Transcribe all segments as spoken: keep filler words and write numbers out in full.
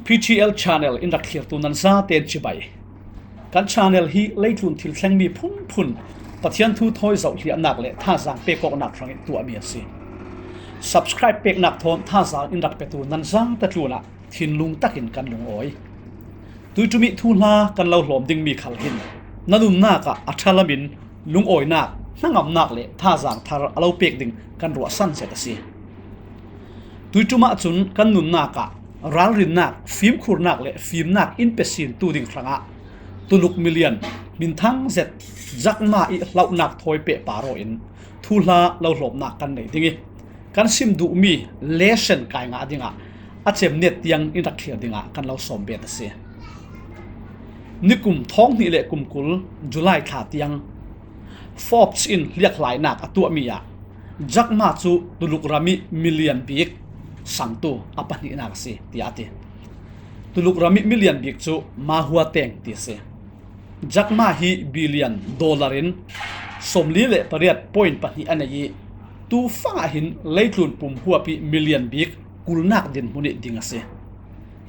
P T L channel in rak thlirtu nan zaten cibai. Kan channel hi leitlun thil thlengmi phunphun Pathian thu thawi zohhliahnak le thazaang pekawknak hrangin tuahmi a si. Subscribe peknak thawn thazaang in rak petu nan zate tlunah thinlung takin kan lungawi. Tuiṭumih thuhla kan lo hlawm dingmi khal hin na nunnak ah a ṭhalamin lungawinak, hnangamnak le thazaang thar a lo pek ding kan ruahsan zet a si. Tuiṭum ahcun kan nunnak ah ralrinnak, fimkhurnak le fimnak in pe sintu ding hrangah tuluk milian minthang zet Jack Ma ih hlohnak thawi pehpar aw in thuhla lo hlawmnak kan nei ding ih, kan sim duhmi lesson kai ngah dingah a cemnet tiang in rak thlir dingah kan lo sawm bet a si. Nikum thawng hnih le kum kul July thla tiang Forbes in hliakhlainak a tuahmi ah Jack Ma cu Tuluk ram ih million bik sangtu a pahnihnak a si, tiah a ti. Tuluk ram ih million bik cu Mahua Teng ti a si. Jack Ma hi billion dollar in sawmli le pariat point pahnih a nei ih, tu fangah hin leitlun pum huap ih million bik kulnak dinhmun ih ding a si.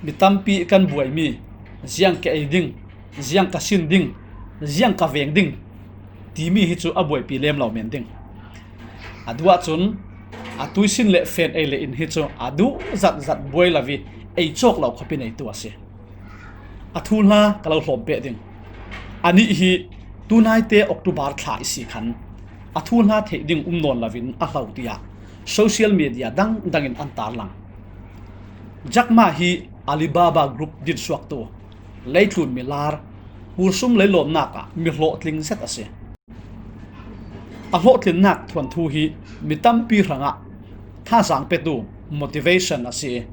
Mi tampi kan buaimi, ziang ka ei ding, ziang ka sin ding, ziang ka veng ding timi hi cu a buaipi lem lo men ding. A duh ahcun a tuisin le fen ei le in hi cu a duh zatzat buai lo ih ei cawk lo khuapi neitu a si. A thuhla ka lo hlawm peh ding. Anih hi tunaite October thla i si khan a thuhla theih ding um nawn loin a hlo tiah social media dangdang in an tarlang. Jack Ma hi Alibaba Group dinsuaktu, leitlun milar, pursum leilawmnak ah mi hlawhtling zet a si. A hlawhtlinnak thuanthu hi mi tampi hrangah thazaang petu motivation a si.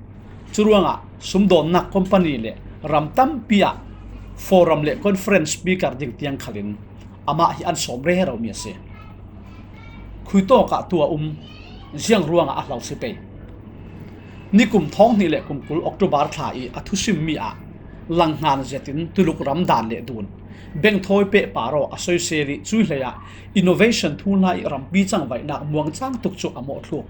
Curuangah sumdawnnak company le ram tampi ah forum le conference speaker ding tiang khalin amah hi an sawm reromi a si. Khuitawk ah tu a um, ziang ruangah a hlo si pei. Nikum thawng hnih le kum kul October thla ih a thusimmi ah langhngan zetin Tuluk ram dan le dun, bengthawi pehpar aw a soisel ih cuih hlei ah innovation thuhla ih rampi cangvaihnak muangcang tuk cu a mawhthluk.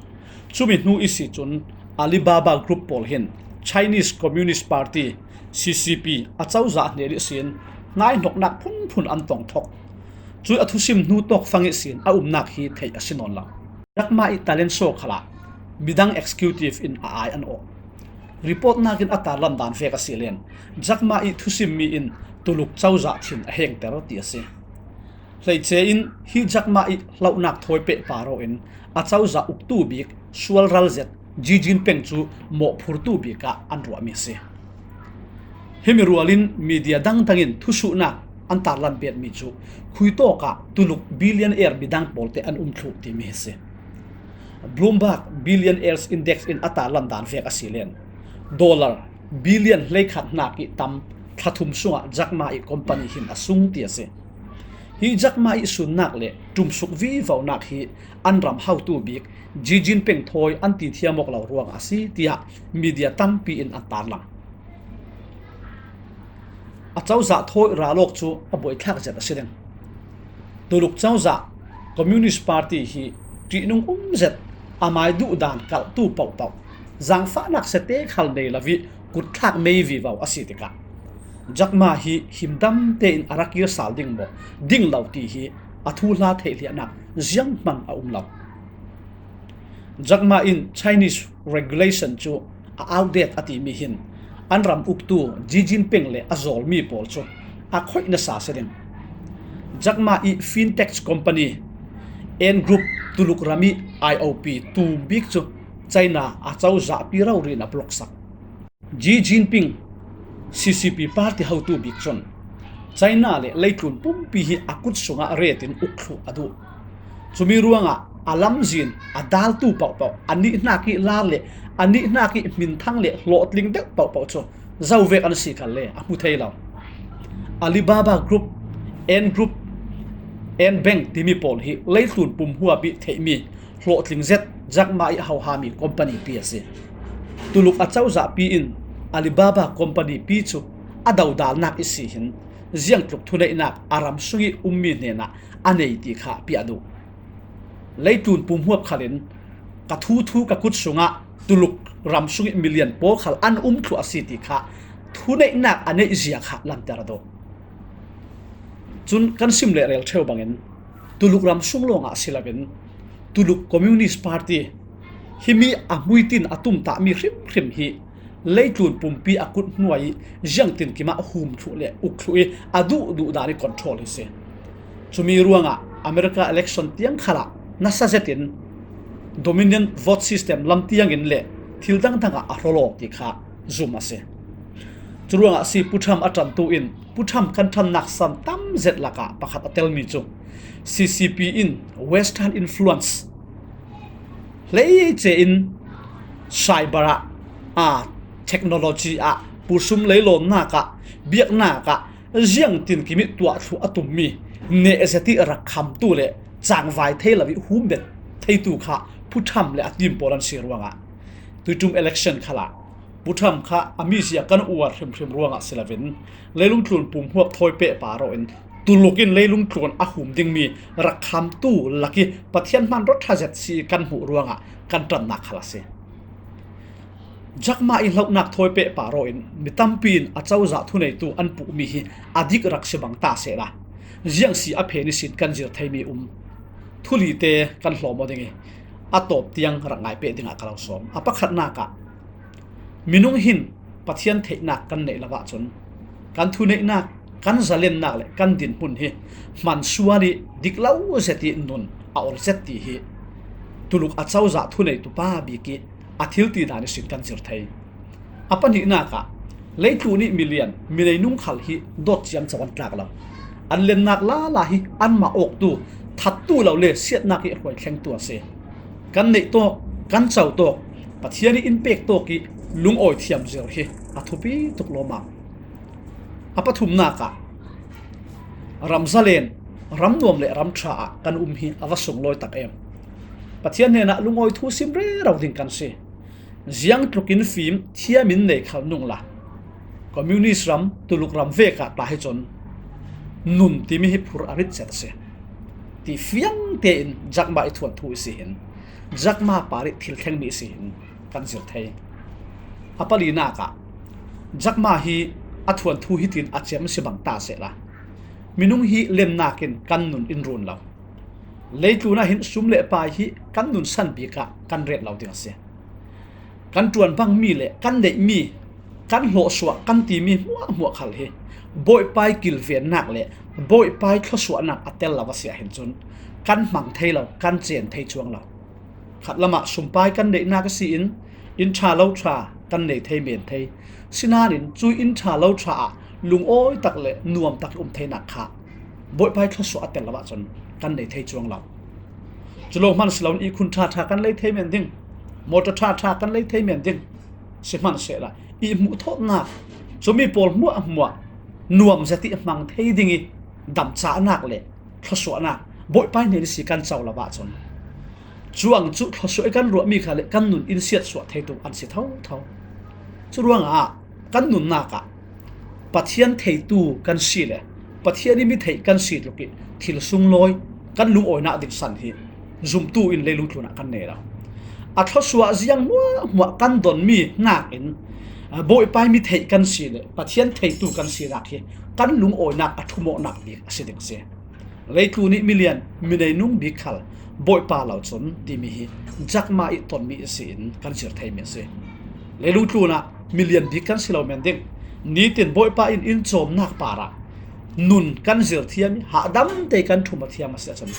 Cumi hnu i si cun Alibaba Group pawl hin Chinese Communist Party, C C P, a cozah hnen ihsin ngaihnoknak phunphun an tong thok. Cuih a thusim hnu tawk fang ihsin a umnak hi theih a si nawn lo. Jack Ma ih talent show khalah midang executive in a ai an awh. Report nakin a tarlan dan vek a si len Jack Ma ih thusimmi in Tuluk cozah thin a hengter ti a si. Hleice in hi Jack Ma ih hlohnak thawi pehpar aw in a cozah uktu bik sual ral zet Xi Jinping cu mawhphurtu bik ah an ruahmi a si. Himi rual in media dangdang in thusuhnak an tarlan betmi cu khuitawk ah Tuluk billionaire midang pawlte an um thluh timi hi a si. Bloomberg Billionaires Index in a tarlan dan vek a si len dollar billion hleikhat hnak ih tam thlathum sungah Jack Ma ih company hin a sung ti a si. Hi Jack Ma ih sunnak le ṭumsuk vivonak hi an ram hotu bik Xi Jinping thawi an ti thiam awk lo ruangah a si, tiah media tampi in an tarlang. A cozah thawi ral awk cu a buaithlak zet a si ding. Tuluk cozah Communist Party hi ṭihnung um zet, a mai duhdan kalhtu pohpoh, zaangfahnak sete khal nei lo ih kutthlak mei vivo a si tikah Jack Ma hi himdam tein a ra kir sal ding maw, ding lo ti hi a thuhla theihhliahnak zianghman a um lo. Jack Ma in Chinese regulation cu a outdate a timi hin an ram uktu Xi Jinping le a zawlmi pawl cu a khoih nasa si ding. Jack Ma ih fintech company Ant Group Tuluk ram ih I O P tum bik cu China a cozahpi rori in a block sak. Xi Jinping, C C P party hotu bik cun China le leitlun pumpi hi a kut sungah retin uk thluh a duh. Cumi ruangah a lamzin a daltu pohpoh, a nihnak ih lar le a nihnak ih hminthang le hlawhtling deuh pohpoh cu zo vek an si khalle a hmu thei lo. Alibaba Group, Ant Group, Ant Bank timi pawl hi leitlun pum huap ih theihmi hlawhtling zet Jack Ma ih hohami company pi a si. Tuluk a cozahpi in Alibaba company pi cu a dodalnak ihsi hin ziangtluk thuneihnak a ram sungih ummi hnenah a nei ti kha piah duh. Leitlun pum huap khalin ka thuthu ka kut sungah Tuluk ram sungih milian pawl khal an um thluh a si ti kha thuneihnak a neih zia kha langhter a duh. Cun kan sim leh rel ṭheu bangin Tuluk ram sung lawngah si loin Tuluk Communist Party himi a hmuitin a tumtahmi hrimhrim hi leitlun pumpi a kut hnuai ih ziangtin kimah hum thluh le uk thluh ih a duhduh dan ih control hi si. Cumi ruangah America election tiang khalah nasa zetin Dominion vote system lam tiangin le thil dangdangah a hrawlaw ti kha zum a si. Curuangah si Pu Trump a ṭantu in Pu Trump kan ṭannak san tam zet lakah pakhat a telmi cu C C P in Western influence hleice in cyber ah, aa, technology ah, pursum leilawnnak ah, biaknak ah ziangtin kimit tuah thluh a tummi neh zet ih rak khamtu le cangvai thei lo ih hum bet theitu kha Pu Trump le a team pawl an si ruangah tuiṭum election khalah Pu Trump kha a mizia kan uar hrimhrim ruangah si loin leilungtlun pumhuap thawi pehpar aw in Tuluk in leilungtlun a hum dingmi rak khamtu lak ih Pathian hman rawṭha zet si ih kan hmuh ruangah kan ṭannak khal a si. Jack Ma ih hlohnak thawi pehpar aw in mi tampi in a cozah thuneitu an puhmi hi a dik rak si bang ta sehla ziang si a phen ihsin kan zir theimi um thulite kan hlawm aw ding ih a tawp tiang rak ngaipeh dingah ka lo sawm. A pakhatnak ah minung hin Pathian theihnak kan neih lo ahcun kan thuneihnak, kan zalennak le kan dinhmun hi hmansual ih dik lo zet ih nun a ol zet ti hi Tuluk a cozah thuneitu pa bik ih a thil ti dan ihsin kan zir thei. A pahnihnak ah leitlun ih milian minei nung khal hi dawt ciamco an tlak lo. An lennak lala hi anmah awktu, thattu lo le siatnak ih a hruai thlengtu a si. Kan neih tawk, kan co tawk, Pathian ih in pek tawk ih lungawi thiam zir hi a thupi tuk lawmmam. A pathumnak ah ram zalen, ram nuam le ram ṭha ah kan um hi a va sunglawi tak em. Pathian hnenah lungawi thu sim rero ding kan si. Ziangtlukin fim thiam in nei khal nungla Communist ram, Tuluk ram vek ah tla hi cun nun timi hi phur a rit zet a si. Ti fiang tein Jack Ma ih thuanthu ih si hin, Jack Ma par ih thil thlengmi ih si hin kan zir thei. A palinak ah Jack Ma hi a thuanthu hitin a cem si bang ta sehla minung hi lennak in kan nun in run lo. Leitlun ah hin sum le pai hi kan nun san bik ah kan ret lo ding a si. Kan ṭuan bangmi le kan neihmi, kan hlawhsuah kan timi hmuahhmuah khal hi Bawipa ih kilvennak le Bawipa ih thluasuahnak a tel lo a si ahhin cun kan hmang thei lo, kan cen thei cuang lo. Khatlamah sumpai kan neihnak ihsin inn ṭha lo ṭha kan nei thei men thei. Sinain cuih inn ṭha lo ṭha ah lungawi tak le nuam tak ih um theinak kha Bawipa ih thluasuah a tel lo ahcun kan nei thei cuang lo. Cu lawng hman si loin ihkhun ṭha ṭha kan lei thei men ding, motor ṭha ṭha kan lei thei men ding. Sihmanhsehla ih hmuhthawhnak, cumi pawl hmuahhmuah nuam zet ih hmang thei ding ih damcahnak le thluasuahnak Bawipa ih hnen ihsi kan co lo ahcun cuang cu thluasuah ih kan ruahmi kha le kan nun in siatsuah theitu an si thotho. Curuangah kan nunnak ah Pathian theitu kan si le Pathian ih mi theih kan si tluk ih thil sunglawi kan lungawinak ding san hi zumtu in leilungtlun ah kan nei lo. A thluasuah ziang hmuahhmuah kan donmi nakin Bawipa ih mi theih kan si le Pathian theitu kan sinak hi kan lungawinak a ṭhumawhnak bik a si ding a si. Leitlun ih milian minei nung bik khal Bawipa lo cun timi hi Jack Ma ih tonmi ihsin kan zir theimi a si. Leilungtlun ah milian bik kan si lo men ding. Nitin Bawipa in in cawmnak parah nun kan zir thiam ih hahdam te kan ṭhum a thiam a si ahcun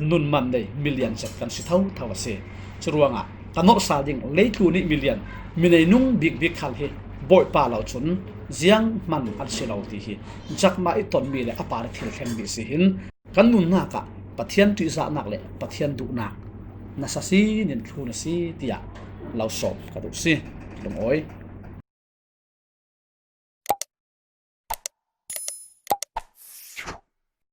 nun man nei milian zet kan si thotho a si. Curuangah ka nolh sal ding leitlun ih milian minei nung bikbik khal hi Bawipa lo cun zianghman an si lo ti hi Jack Ma ih tonmi le a par ih thil thlengmi si hin kan nunnak ah Pathian ṭihzahnak le Pathian duhnak nasa sinin thlun a si tiah lo sawm ka duh si. Lungawi.